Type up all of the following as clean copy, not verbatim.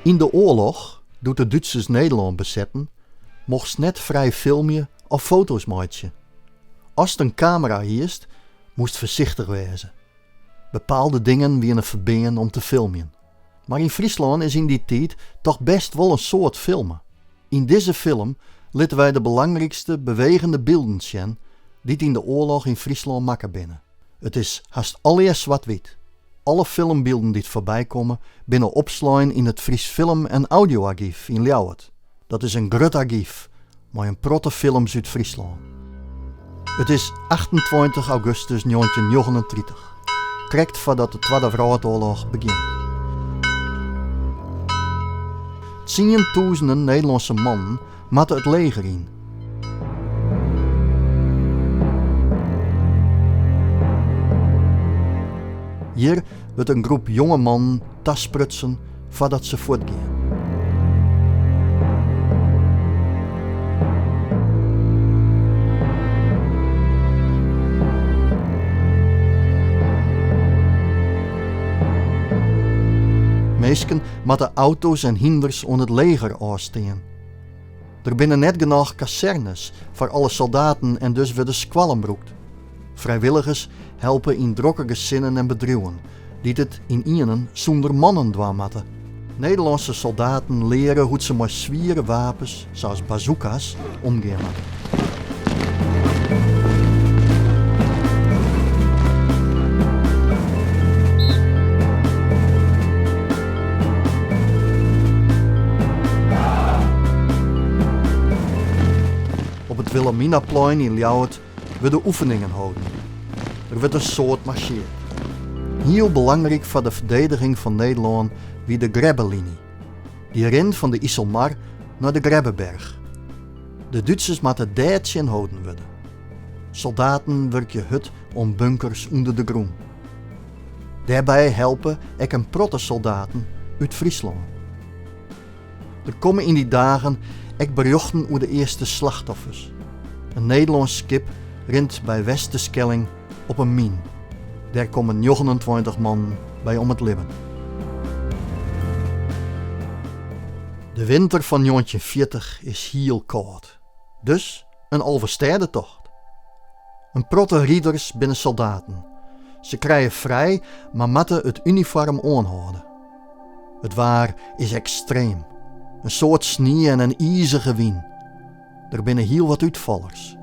Yn de oarloch, doe't de Dútsers Nederlân besetten, mochtst net frij filmje of foto's meitsje. Ast in kamera hiest, moast foarsichtich wêze. Bepaalde dingen wiene ferbean om te filmjen. Mar yn Fryslân is yn dy tiid toch bêst wol in soad filme. Yn dizze film litte wy de belangrykste bewegende bylden sjen dy't yn de oarloch yn Fryslân makke binne. It is hast allegear swart-wyt. Alle filmbylden dy't foarby komme binne opslein yn it Fries Film en Audioargyf yn Ljouwert. Dat is in grut argyf mei in protte films út Fryslân. It is 28 augustus 1939, krekt foardat de Twadde Wrâldoarloch begjint. Tsientûzenen Nederlânske mannen moatte it leger yn. Hjir wurdt in groep jonge mannen tasprutsen foardat se fuortgean. Minsken moatte auto's en hynders oan it leger ôfstean. Der binne net genôch kazernes foar alle soldaten en dus wurde skoallen brûkt. Frijwilligers helpe yn drokke gesinnen en bedriuwen, dy't it ynienen sûnder mannen dwaan moatte. Nederlânske soldaten leare hoe't se mei swiere wapens, sa as bazooka's, omgean moatte. Op it Wilhelminaplein yn Ljouwert wurde oefeningen holden. Der wurdt in soad marsjeard. Hiel belangryk foar de ferdediging fan Nederlân wie de Grebbeliny. Dy rint fan de Iselmar nei de Grebbeberch. De Dútsers moatte dêr tsjinholden wurde. Soldaten wurkje hurd oan bunkers ûnder de grûn. Dêrby helpe ek in protte soldaten út Fryslân. Der komme yn dy dagen ek berjochten oer de earste slachtoffers. In Nederlânsk skip rint by West-Terschelling op in myn. Dêr komme 29 mannen by om it libben. De winter fan 1940 is hiel kâld, dus in Alvestêdetocht. In protte riders binne soldaten. Se krije frij, mar moatte it unifoarm oanhâlde. It waar is ekstreem. In soad snie en in izige wyn. Der binne hiel wat útfallers.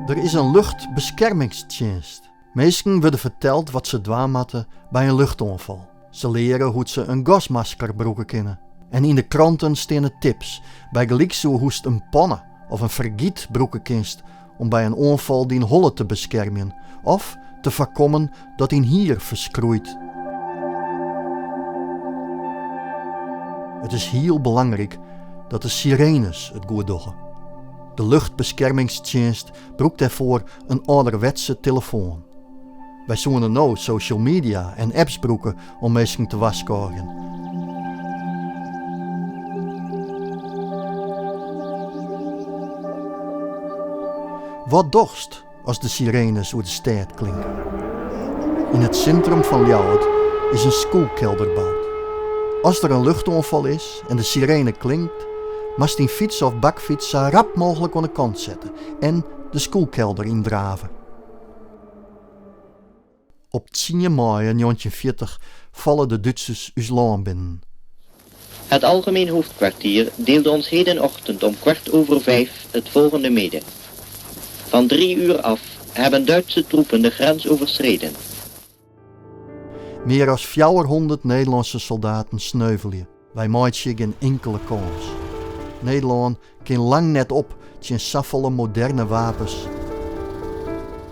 Der is in luchtbeskermingstsjinst. Minsken wurde ferteld wat se dwaan moatte by in luchtoanfal. Se leare hoe't se in gasmasker brûke kinne. En yn de kranten steane tips, bygelyks oer hoe'tst in panne of in fergyt brûke kinst om by in oanfal dyn holle te beskermjen of te foarkommen dat dyn hier ferskroeit. It is hiel belangryk dat de sirenes it goed dogge. De luchtbeskermingstsjinst brûkt dêrfoar in âlderwetse telefoan. Wy soene no social media en apps brûke om minsken te warskôgjen. Wat dochst as de sirenes oer de stêd klinke? Yn it sintrum fan Ljouwert is in skûlkelder boud. As der in luchtoanfal is en de sirene klinkt, moatst dyn fyts of bakfyts sa rap mooglik oan de kant sette en de skûlkelder yndrave. Op tsien maaie 1940 falle de Dútsers ús lân binnen. Het Algemeen Hoofdkwartier deelde ons hedenochtend om 5.15 het volgende mede. Van 3 uur af hebben Duitse troepen de grens overschreden. Mear as 400 Nederlânske soldaten sneuvelje. Wy meitsje gjin inkele kâns. Nederlân kin lang net op tsjin safolle moderne wapens.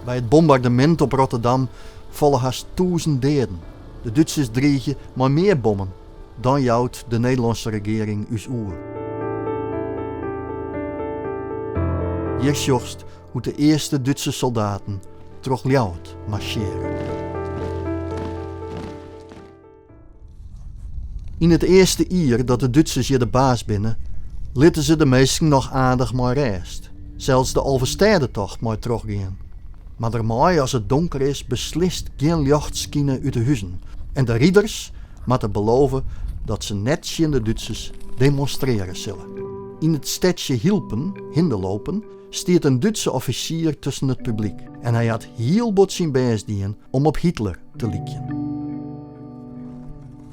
By it bombardemint op Rotterdam falle hast 1000 deaden. De Dútsers driigje mei mear bommen. Dan jout de Nederlânske regearing ús oer. Hjir sjochst hoe't de earste Dútse soldaten troch Ljouwert marsjearje. Yn it earste jier dat de Dútsers hjir de baas binne, litte se de minsken noch aardich mei rêst. Sels de Alvestêdetocht mei trochgean. Mar der mei as it donker is beslist gjin ljocht skine út de huzen en de riders moatte belove dat se net tsjin de Dútsers demonstrearje sille. Yn it stedsje Hylpen, Hindeloopen, stiet in Dútse offisier tusken it publyk en hy hat hiel bot syn bêst dien om op Hitler te lykjen.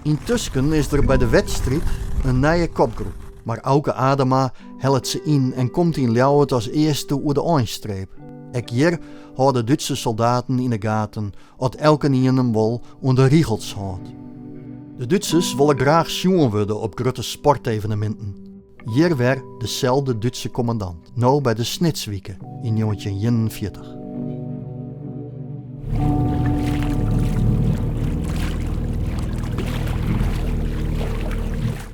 Yntusken is der by de wedstriid in nije kopgroep, mar Auke Adema hellet se yn en komt yn Ljouwert as earste oer de einstreep. Ek hjir hâlde Dútse soldaten yn 'e gaten oft elkenien him wol oan de rigels hâldt. De Dútsers wolle graach sjoen wurde op grutte sporteveneminten. Hjir wer deselde Dútse kommandant, no by de Snitswike yn 1941.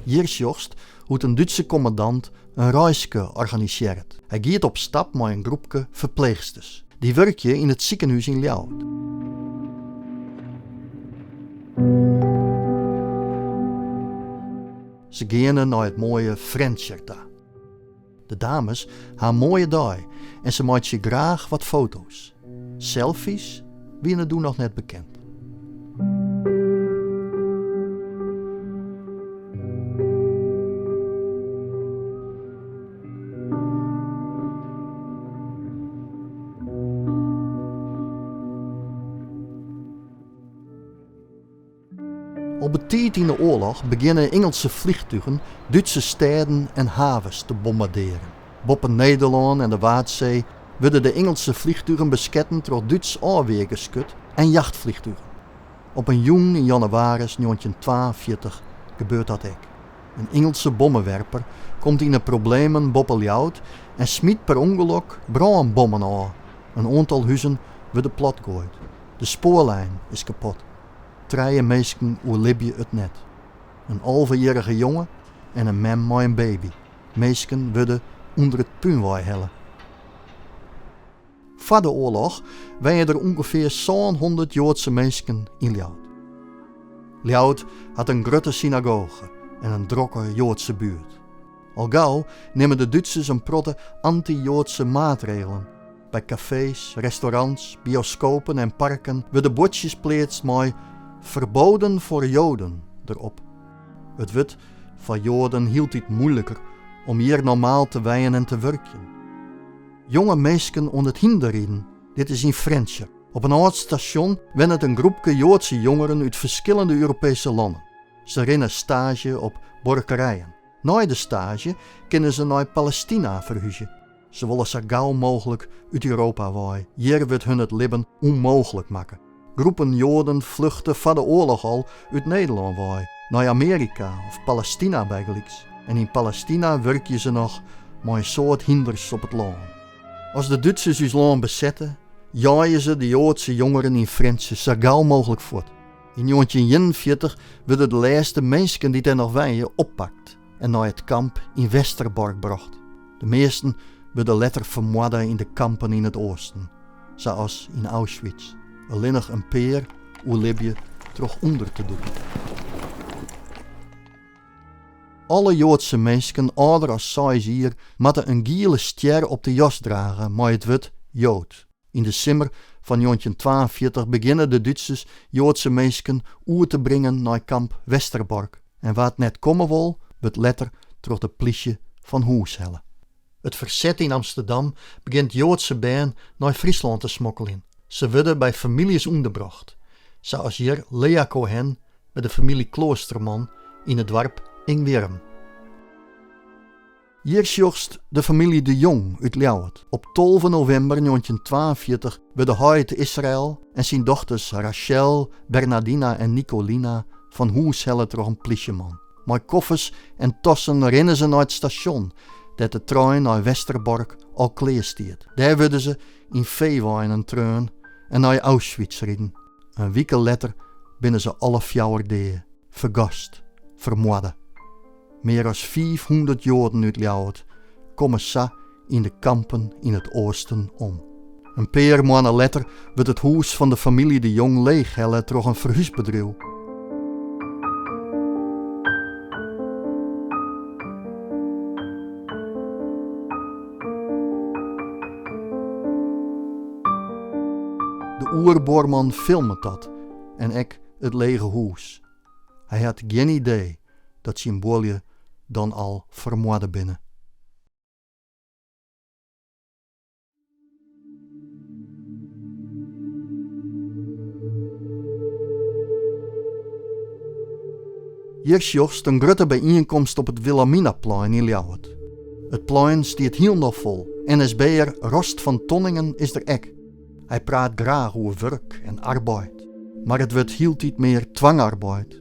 Hjir sjochst hoe't in Dútse kommandant in reiske organisearret. Hy giet op stap mei in groepke ferpleechsters. Dy wurkje yn it sikehûs yn Ljouwert. Se geane nei it moaie Frjentsjer ta. De dames ha in moaie dei en se meitsje graach wat foto's. Selfies wiene doe noch net bekend. Al betiid yn de oarloch begjinne Ingelske fleantugen Dútse stêden en havens te bombardearjen. Boppe Nederlân en de Waadsee wurde de Ingelske fleantugen besketten troch Dútsk ôfweargeskut en jachtfleantugen. Op in jûn yn jannewaris 1942 gebeurt dat ek. In Ingelske bommewerper komt yn 'e problemen boppe Ljouwert en smyt per ûngelok brânbommen ôf. In oantal huzen wurde platgoaid. De spoarlijn is kapot. Trije minsken oerlibje it net. In alvejierrige jonge en in mem mei in baby. Minsken wurde ûnder it pún weihelle. Foar de oarloch wenje der ûngefear 700 Joadske minsken yn Ljouwert. Ljouwert hat in grutte synagoge en in drokke Joadske buert. Al gau nimme de Dútsers in protte anty-Joadske maatregelen. By kafees, restaurants, bioskopen en parken wurde buordsjes pleatst mei 'Verboden voor Joden' derop. It wurdt foar Joaden hieltyd muoiliker om hjir normaal te wenjen en te wurkjen. Jonge minsken oan it hynderriden, dit is yn Frjentsjer. Op in âld stasjon wennet in groepke Joadske jongeren út ferskillende Europeeske lannen. Se rinne staazje op buorkerijen. Nei de staazje kinne se nei Palestina ferhúzje. Se wolle sa gau mooglik út Europa wei. Hjir wurdt hun it libben ûnmooglik makke. Groepen Joaden fluchte foar de oarloch al út Nederlân wei, nei Amearika of Palestina bygelyks. En yn Palestina wurkje se noch mei in soad hynders op it lân. As de Dútsers ús lân besette, jeie se de Joadse jongeren yn Frjentsjer sa gau mooglik fuort. Yn 1941 wurde de lêste minsken dy't dêr noch wenje oppakt en nei it kamp yn Westerbork brocht. De measten wurde letter fermoarde yn de kampen yn it Oasten, sa as yn Auschwitz. Allinnich in pear oerlibje troch ûnder te dûken. Alle Joadse minsken âlder as seis jier moatte in giele stjer op de jas drage mei it wurd Jood. Yn de simmer fan 1942 begjinne de Dútsers Joadse minsken oer te bringen nei kamp Westerbork en wa't net komme wol, wurdt letter troch de plysje fan hûs helle. It ferset yn Amsterdam begjint Joadse bern nei Fryslân te smokkeljen. Se wurde by famyljes ûnderbrocht, sa as hjir Lea Cohen by de famylje Kloosterman yn it doarp Ingwierrum. Hjir sjochst de famylje De Jong út Ljouwert. Op 12 novimber 1942 wurde heit Israel en syn dochters Rachel, Bernardina en Nicolina fan hûs helle troch in plysjeman. Mei koffers en tassen rinne se nei it stasjon, dêr't de trein nei Westerbork al klear stiet. Dêr wurde se yn feeweinen treaun en nei Auschwitz riden. In wike letter binne se alle fjouwer dea, fergast, fermoarde. Mear as 500 Joaden út Ljouwert komme sa yn de kampen yn it Oasten om. In pear moanne letter wurdt it hûs fan de famylje De Jong leechhelle troch in ferhúsbedriuw. De oerbuorman filmet dat en ek it lege hûs. Hy hat gjin idee dat syn buorlju dan al fermoarde binne. Hjir sjochst in grutte byienkomst op it Wilhelminaplein yn Ljouwert. It plein stiet hielendal fol. NSB'er Rost van Tonningen is der ek. Hy praat graach oer wurk en arbeid. Mar it wurdt hieltyd mear twangarbeid.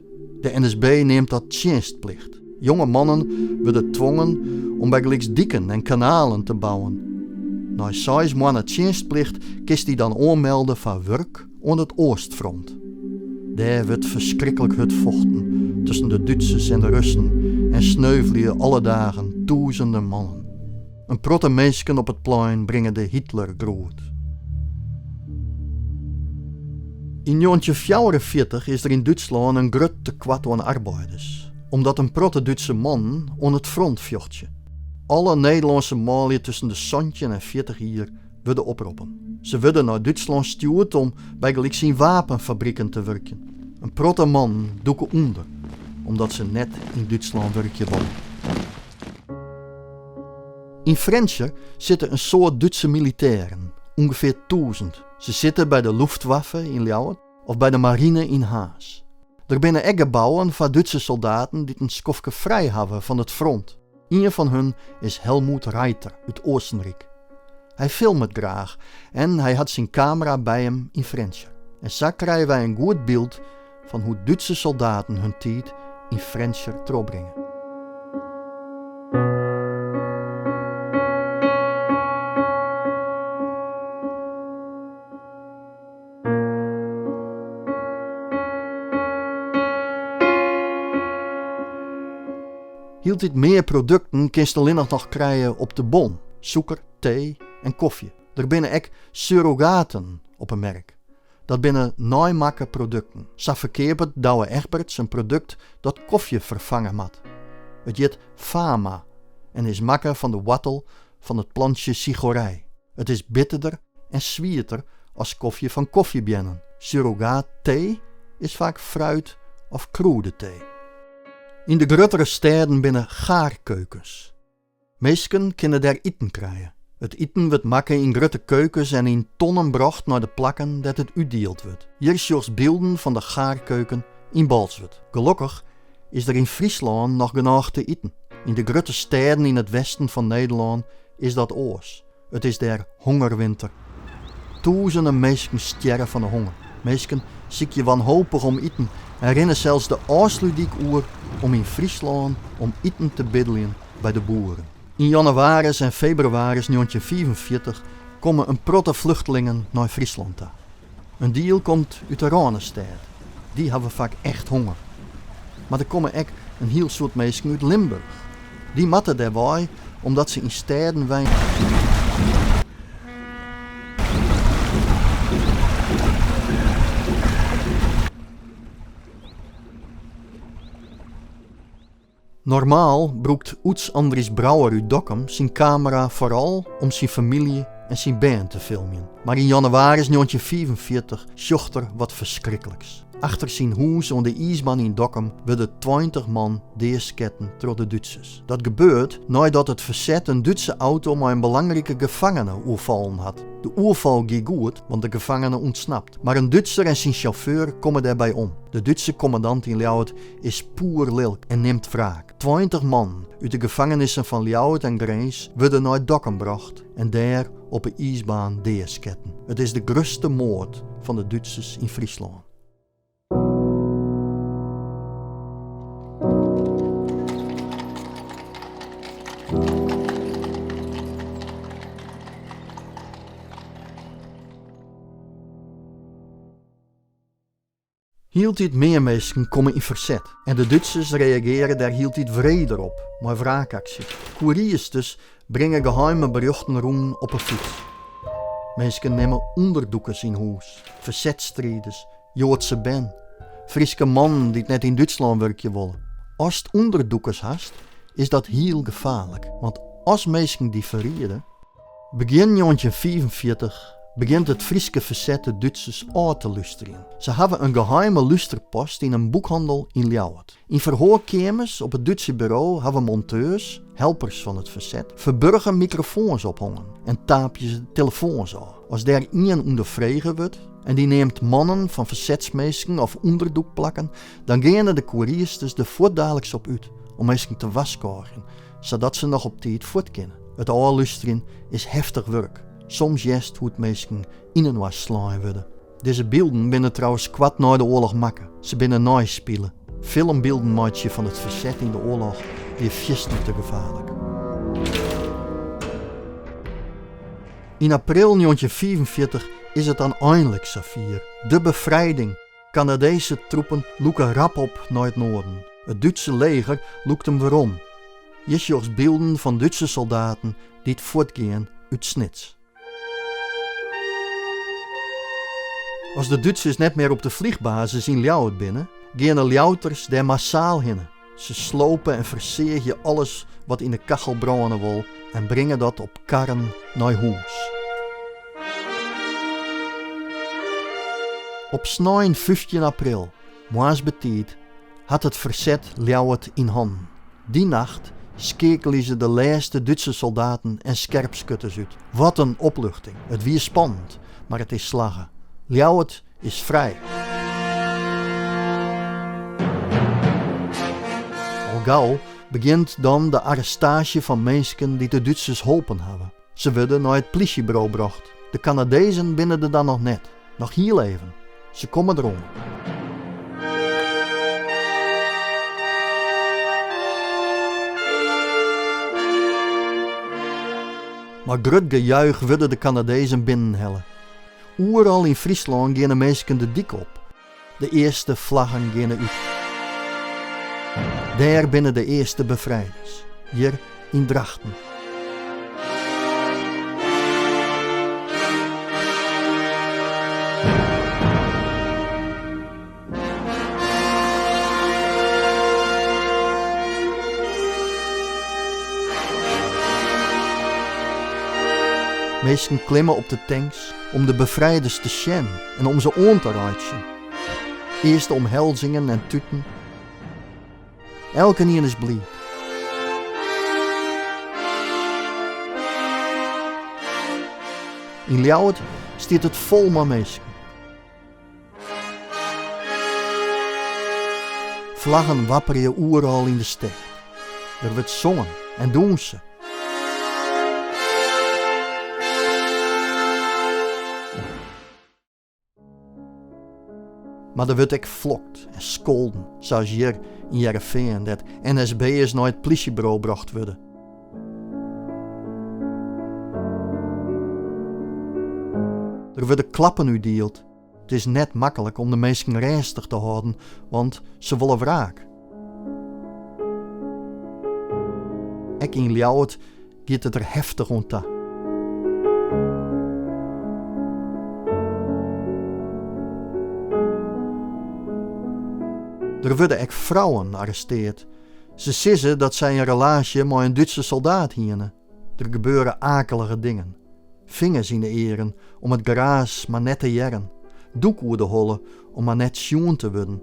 De NSB neamt dat tsjinstplicht. Jonge mannen wurde twongen om bygelyks diken en kanalen te bouwen. Nei seis moanne tsjinstplicht kinst dy dan oanmelde foar wurk oan it Oostfront. Dêr wurdt ferskriklik hurd fochten tusken de Dútsers en de Russen en sneuvelje alle dagen tûzenen mannen. In protte minsken op it plein bringe de Hitlergroet. Yn njoggentjinhûndertfjouwerenfjirtich is der yn Dútslân in grut tekoart oan arbeiders, omdat in protte Dútse mannen oan it front fjochtsje. Alle Nederlânske manlju tusken de santjin en fjirtich jier wurde oproppen. Se wurde nei Dútslân stjoerd om bygelyks yn wapenfabriken te wurkjen. In protte mannen dûke ûnder, omdat se net yn Dútslân wurkje wolle. Yn Frjentsjer sitte in soad Dútse militêren, ûngefear tûzen. Se sitte by de Luftwaffe yn Ljouwert of by de marine yn Harns. Der binne ek gebouwen foar Dútse soldaten dy't in skoftke frij hawwe fan it front. Ien fan hun is Helmut Reiter út Oostenryk. Hy filmet graach en hy hat syn kamera by him yn Frjentsjer. En sa krije wy in goed byld fan hoe't Dútse soldaten hun tiid yn Frjentsjer trochbringe. Hieltyd mear produkten kinst allinnich noch krije op de bon, sûker, tee en kofje. Der binne ek surrogaten op 'e merk. Dat binne neimakke produkten. Sa ferkeapet Douwe Egberts in produkt dat kofje ferfange moat. It hjit Fama en is makke fan de woartel fan it plantsje sigorij. It is bitterder en swierder as kofje fan kofjebeannen. Surrogaat tee is faak fruit of krûdetee. Yn de gruttere stêden binne gaarkeukens. Minsken kinne dêr iten krije. It iten wurdt makke yn grutte keukens en yn tonnen brocht nei de plakken dêr't it útdield wurdt. Hjir sjochst bylden fan de gaarkeuken yn Bolswert. Gelokkich is der yn Fryslân noch genôch te iten. Yn de grutte stêden yn it westen fan Nederlân is dat oars. It is dêr hongerwinter. Tûzenen minsken stjerre fan 'e honger. Minsken sykje wanhopich om iten en rinne sels de Ofslútdyk oer om yn Fryslân om iten te biddeljen by de boeren. Yn jannewaris en febrewaris njoggentjinhûndertfiifenfjirtich komme in protte fluchtlingen nei Fryslân ta. In diel komt út de Rânestêd. Dy hawwe faak echt honger. Mar der komme ek in hiel soad minsken út Limburch. Dy moatte dêr wei omdat se yn stêden wenje. Normaal brûkt Oeds Andries Brouwer út Dokkum syn kamera foaral om syn famylje en syn bern te filmjen. Mar yn jannewaris njoggentjinhûndertfiifenfjirtich sjocht er wat ferskrikliks. Achter syn hûs oan de iisbaan yn Dokkum wurde tweintich man deasketten troch de Dútsers. Dat gebeurt neidat it ferset in Dútse auto mei in belangrike gefangene oerfallen hat. De oerfal gie goed, want de gefangene ûntsnapt. Mar in Dútser en syn sjauffeur komme dêrby om. De Dútse kommandant yn Ljouwert is poerlilk en nimt wraak. 20 mannen út de gefangenissen fan Ljouwert en Grins wurde nei Dokkum brocht en dêr op 'e iisbaan deasketten. It is de grutste moard fan de Dútsers yn Fryslân. Hieltyd mear minsken komme yn ferset en de Dútsers reagearje dêr hieltyd wreder op mei wraakaksjes. Koeriersters bringe geheime berjochten rûn op 'e fyts. Minsken nimme ûnderdûkers yn hûs, fersetsstriders, Joadse bern, Fryske mannen dy't net yn Dútslân wurkje wolle. Ast ûnderdûkers hast, is dat hiel gefaarlik, want as minsken dy ferriede. Begjin njoggentjinhûndertfiifenfjirtich. begjint it Fryske ferset de Dútsers ôf te lústerjen. Se hawwe in geheime lústerpost yn in boekhannel yn Ljouwert. Yn ferhoarkeamers op it Dútse buro hawwe monteurs, helpers fan it ferset, ferburgen mikrofoans ophongen en taapje se telefoans ôf. As dêr ien ûnderfrege wurdt en dy neamt mannen fan fersetsminsken of ûnderdûkplakken, dan geane de koeriersters der fuortdaliks op út om minsken te warskôgjen, sadat se noch op tiid fuort kinne. It ôflústerjen is heftich wurk. Soms hearst hoe't minsken yninoar slein wurde. Dizze bylden binne trouwens koart nei de oarloch makke. Se binne neispile. Filmbylden meitsje fan it ferset yn de oarloch wie fierstente gefaarlik. Yn april 1945 is it dan einlik safier, de befrijding! Kanadese troepen lûke rap op nei it noarden. It Dútse leger lûkt him werom. Hjir sjochst bylden fan Dútse soldaten dy't fuortgean út Snits. As de Dútsers net mear op de flichbasis yn Ljouwert binne, geane Ljouwerters dêr massaal hinne. Se slope en ferseagje alles wat yn de kachel brâne wol en bringe dat op karren nei hûs. Op snein 15 april, moarns betiid, hat it ferset Ljouwert yn hannen. Dy nacht skeakelje se de lêste Dútse soldaten en skerpskutters út. Wat in opluchting! It wie spannend, mar it is slagge. Ljouwert is frij! Al gau begjint dan de arrestaasje fan minsken dy't de Dútsers holpen hawwe. Se wurde nei it plysjeburo brocht. De Kanadezen binne der dan noch net. Noch hiel even. Se komme deroan. Mei grut gejuich wurde de Kanadezen binnenhelle. Oeral yn Fryslân geane minsken de dyk op. De earste flaggen geane út. Dêr binne de earste befrijders, hjir yn Drachten. Minsken klimme op de tanks om de befrijders te sjen en om se oan te reitsjen. Earste omhelzingen en tuten. Elkenien is bliid. Yn Ljouwert stiet it fol mei minsken. Flaggen wapperje oeral yn de stêd. Der wurdt songen en dûnse. Mar der wurdt ek flokt en skolden, sa as hjir yn Hearrenfean, dêr't NSB'ers nei it plysjeburo brocht wurde. Der wurde klappen útdield. It is net maklik om de minsken rêstich te hâlden, want se wolle wraak. Ek yn Ljouwert giet it der heftich oan ta. Der wurde ek frouwen arresteard. Se sizze dat sy in relaasje mei in Dútse soldaat hiene. Der gebeure akelige dingen. Fingers yn de earen om it geraas mar net te hearren, doek oer de holle om mar net sjoen te wurden.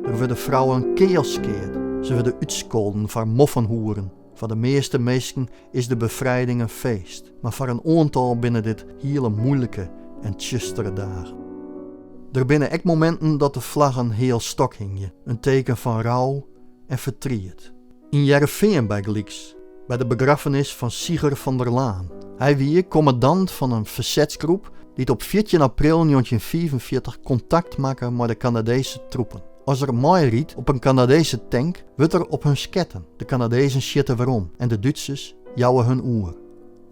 Der wurde frouwen keal skeard, se wurde útskolden foar moffenhoeren. Foar de measte minsken is de befrijding in feest, mar foar in oantal binne dit hiele moeilike en tsjustere dagen. Der binne ek mominten dat de flaggen heal stok hingje, in teken fan rou en fertriet. Yn Hearrenfean bygelyks, by de begraffenis fan Sieger van der Laan. Hy wie kommandant fan in fersetsgroep dy't op 14 april 1945 kontakt makke mei de Kanadese troepen. As er meirydt op in Kanadese tank, wurdt der op hun sketten. De Kanadezen sjitte werom en de Dútsers jouwe hun oer.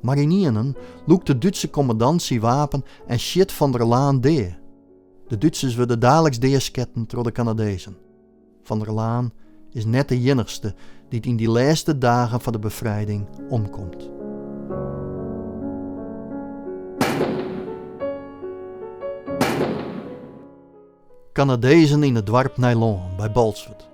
Mar ynienen lûkt de Dútse kommandant syn wapen en sjit Van der Laan dea. De Dútsers wurde daliks deasketten troch de Kanadezen. Van der Laan is net de iennichste dy't yn dy lêste dagen foar de befrijding omkomt. Kanadezen yn it doarp Nijlân by Bolswert.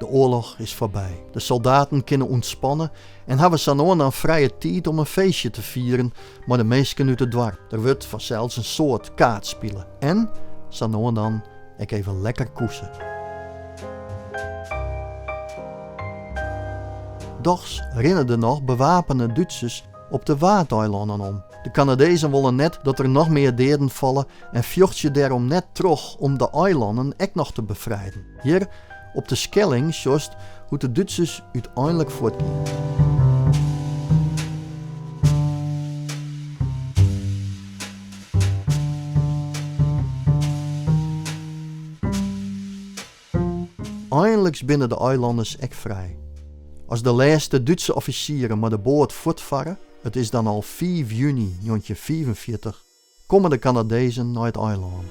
De oarloch is foarby. De soldaten kinne ûntspanne en hawwe sa no en dan frije tiid om in feestje te fieren mei de minsken út it doarp. Der wurdt fansels in soad kaart spile en sa no en dan ek even lekker koese. Dochs rinne der noch bewapene Dútsers op de Waadeilannen om. De Kanadezen wolle net dat der noch mear deaden falle en fjochtsje dêrom net troch om de eilannen ek noch te befrijden. Hjir op de Skelling sjochst hoe't de Dútsers úteinlik fuortgean. Einliks binne de eilanners ek frij. As de lêste Dútse offisieren mei de boat fuortfarre, it is dan al fiif juny njoggentjinhûndertfiifenfjirtich, komme de Kanadezen nei it eilân.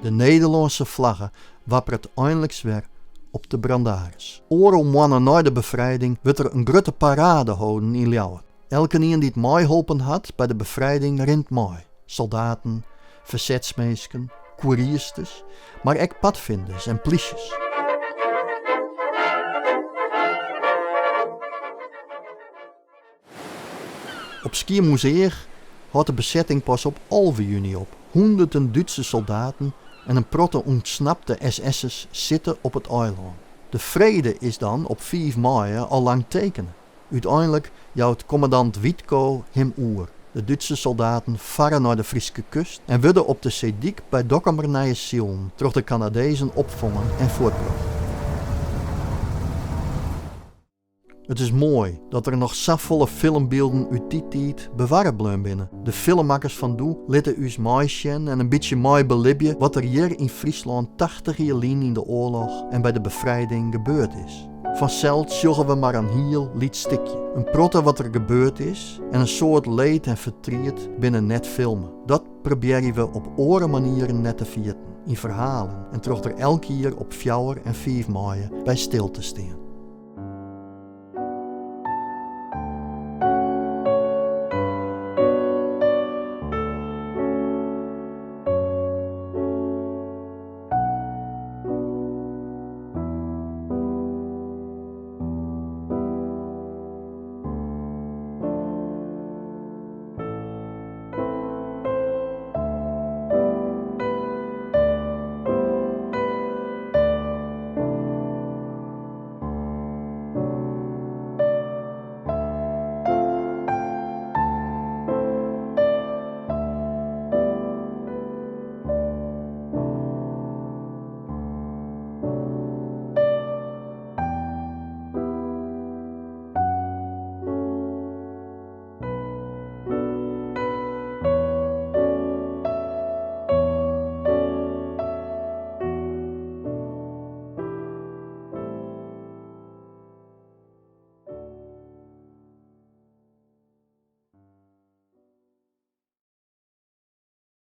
De Nederlânske flagge wapperet einliks wer op de Brandaris. Oardel moanne nei de befrijding wurdt der in grutte parade holden yn Ljouwert. Elkenien dy't meiholpen hat by de befrijding rint mei, soldaten, fersetsminsken, koeriersters, mar ek padfinders en plysjes. Op Skiermûntseach hâldt de besetting pas op 11 juny op. Hûnderten Dútse soldaten en in protte ûntsnapte SS'ers sitte op it eilân. De frede is dan op fiif maaie al lang tekene. Uteinlik jout kommandant Witko him oer. De Dútse soldaten farre nei de Fryske kust en wurde op de seedyk by Dokkumer Nije Silen troch de Kanadezen opfongen en fuortbrocht. It is moai dat der noch safolle filmbylden út dy tiid bewarre bleaun binne. De filmmakkers fan doe litte ús meisjen en in bytsje meibelibje wat der hjir yn Fryslân 80 jier lyn yn de oarloch en by de befrijding gebeurd is. Fansels sjogge we mar in hiel lyts stikje. In protte wat der gebeurd is en in soad leed en fertriet binne net filme. Dat probearje we op oare manieren net te ferjitten, yn ferhalen en troch der elk jier op 4 en 5 maaie by stil te stean.